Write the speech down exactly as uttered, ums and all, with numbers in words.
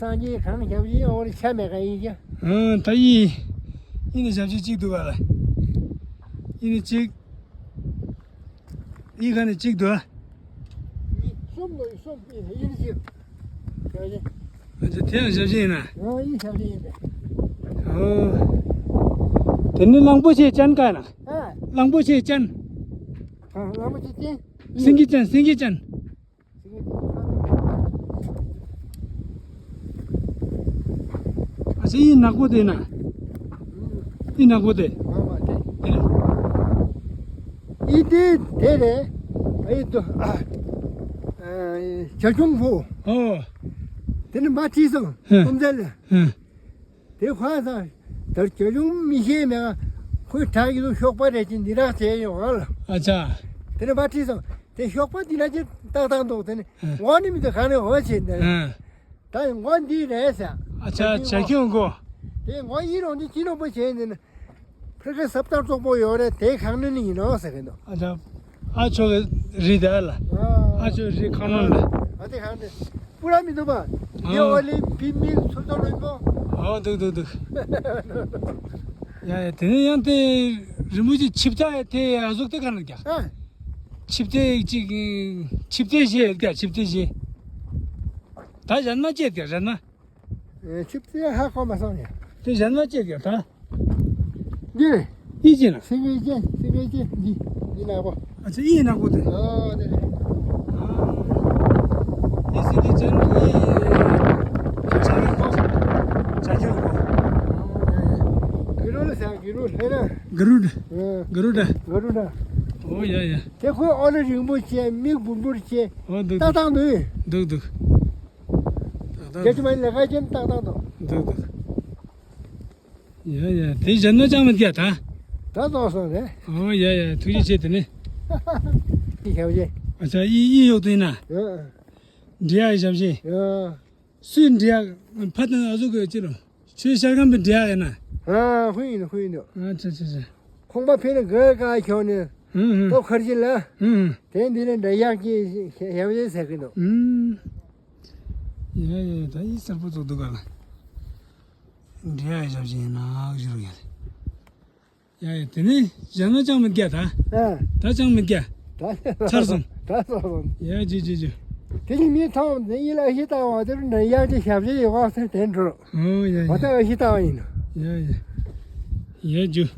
སངས་རྒྱས་གང་ཞབས་ཕྱི་འོ་རེ་ཆ་མེད་ག་ཡིན་ཀྱང་། ཨང་། ད་ཡིན། ཡིན་ནི་ཞབས་ཕྱི་གཅིག་འདུག་ག་ལ། ཡིན་ནི་གཅིག་ཡིན་ག་ནི་གཅིག་འདུག་ཨ། གསུམ་ལོ་གསུམ་ཡིན་ནི་གཅིག་ཞབས་ཕྱི། ཨ་ཅེ། དེ་ཡང་ཞབས་ཕྱི་ཡིན་ན། ཨང་། ཡིན་ཞབས་ཕྱི་ཡིན་པས། ཨོ། དེ་ནི་གླང་པོ་ཆེ་ཅན་ག་ན། ཨ། གླང་པོ་ཆེ་ཅན། ཨ། གླང་པོ་ཆེ་ཅན། སེང་གེ་ཅན། སེང་གེ་ཅན། ཨ་ཅེ། ཡིན་ནག་པོ་དེ་ན། ཡིན་ནག་པོ་དེ། ཨི་དེ་དེ་རེད། ཨི་དོ། ཨ། བྱ་ཁྱུང་པོ། ཨོ། དེ་ནི་མ་བྲིས་སོང་། ཧུམ་ཙལ་ལ། ཧུམ། དེ་ཁོ་ས་དར་ཇོ་ཆུང་མི་ཤེས་མེད། ཁོའི་བྲག་གི་ལུ་ཤོག་པ་རེ་ཅིག་འདི་རག་བྱས་ཡོང་ཨ་ལ། ཨ་ཅག་དེ་ནས་མ་ཁྲིད་སོང་། དེ་ཤོག་པ་འདི་ན་ཅིག་ཏག་ཏག་འདུག་དེ་ནས་ཨ། ངོ་ནི་མི་འདུག་ག་ནས་འོ་བྱས་ནས། ཨ། ད་ངོ་འདི་རེད་ཟེར། ཨ་ཅག་ཇོ་ཆུང་ངོ་། དེ་ངོ་ཡིན་རུང་འདི་ཅི་ནོར་པོ་བྱས་ནས་ཕ་གི་ཟབ་ལྟར་བཙོག་པོ་ཡོད་རེད། དེ་གང་ནས་ནི་ཡིན་ནོ་ཟེར་གི་འདུག་ཨ་ཅག་ཨ་ཅོ་གི་རི་དེ་ལ། ཨ། ཨ་ཅོ་རི་ཁང་ནང་ལ། ཨ་དེ་གང་ནས། སྤུ་ར་མི་འདུག་པ། ཨ། ཡོ་ལེ་བི་མི་ཚུར་ཚོར་རིང་པོ། ཨོ་འདུག་འདུག་འདུག་ཡ་ཡ། དེ་ནས་ཡང་དེ་རི་མོ་ཅིག་ཆིབས་རྟ་དེ་ཨ་ཟུག་དེ་ག་ན་རྒྱ། ཨ། ཆིབས་རྟ་ཅིག་ཆིབས་རྟ་བཞི་རྒྱ། ཆིབས་རྟ་བཞི། ད་གཞན་མ་བཅད་རྒྱ། གཞན་མ། ཨེ། ཆིབས་རྟ་ཧ་གོ་མ་སོང་ཡ། དེ་གཞན་མ་བཅད་རྒྱ་ད། འདི་རེད། ཨི་ཅི་ན། སེང་གེ་ཅན། སེང་གེ་ཅན་འདི། འདི་ནག་པོ། ཨ་ཅེ། ཨི་ནག་པོ་དེ། ཨོ་དེ་རེད། ཨ། ཨི་སེང་གེ་ཅན་འདི། ཅ་ཅ་ལུ་པོ། ཅ་ཅ་ལུ་པོ། གི་རུ་ལ་ཟེར། གི་རུ་ལ་ཧེ་ན། ག་རུ་ཌ། ཨ། ག་རུ་ཌ། ག་རུ་ཌ། ཨོ་ཡ་ཡ། དེ་ཁོའི་ཨོ་ལོ་རིང་པོ་བྱས། མིག་བུར་བུར་བྱས། ཨོ་འདུག་ཏག་ཏག་འདུག་འདུག་འདུག་ཏག་ཏག་འདུག་ཁྱེད་ཀྱི་མ་ལས་ཀ་ཅན་ཏག་ཏག་འདུག་འདུག་འདུག་ཡ་ཡ། དེ་གཞན་མ་ཅང་མི་རྒྱ་ད། ད་ཙོག་སོང་རེད། ཨོ་ཡ་ཡ། ཐུགས་རྗེ་ཆེ། དེ་ནི། དེ་ཞབས་ཕྱི། ཨ་ཅག་ཨི་ཨི་ཡོག་དེ་ན། ཡ། འབྲི་ཡག་ཞབས་ཕྱི། ཡ། སུས་འབྲི་ཡག་ཕ་དང་ཨ་ཟུག་གི་ཅི་རུ། ཆོས་ཤར་ཁང་པའི་འབྲི་ཡག་ཡིན་ན། ཨ། ཧུ་ཡིན་ཧུ་ཡིན་ནོ། ཨ་ཅེ་ཅེ་ཅེ། ཁོང་པ་ཕེ་ནི་ག་ག་ཁྱོ་ནི། ཧུམ་ཧུམ། ཏོ་ཁར་ཅི་ལ། ཧུམ་ཧུམ། དེ་འདི་ནི་འབྲི་ཡག་གི་ཞབས་ཕྱི་ཟེར་གི་འདུག་ཧུམ། ཡ་ཡ། ད་ཡི་གསར་པོ་ཚོགས་འདུག་ག་ལ། འབྲི་ཡག་ཞབས་ཕྱི་ཡིན་ན་ཞུ་རུ་ཡ། ཡ་ཡ། དེ་ནས་གཞན་མ་ཅང་མི་རྒྱ་ད། ཨ། ད་ཅང་མི་རྒྱ། ད་ཚར་སོང་། ད་ཚར་སོང་། ཡ་ཇུ་ཇུ་ཇུ། དེ་ནི་མི་ཐང་དེ་ཡི་ལ་ཨ་ཞི་ལྟ་བ་དེ་རུ་འདྲ་ཡག་ཅིག་ཞབས་ཕྱི་ཡོད་པ་ཟེར་དེ་འགྲོ། ཨོ་ཡ་ཡ། འོ་ད་ཨ་ཞི་ལྟ་བ་ཡིན་ནོ། ཡ་ཡ། ཡ་ཇུ།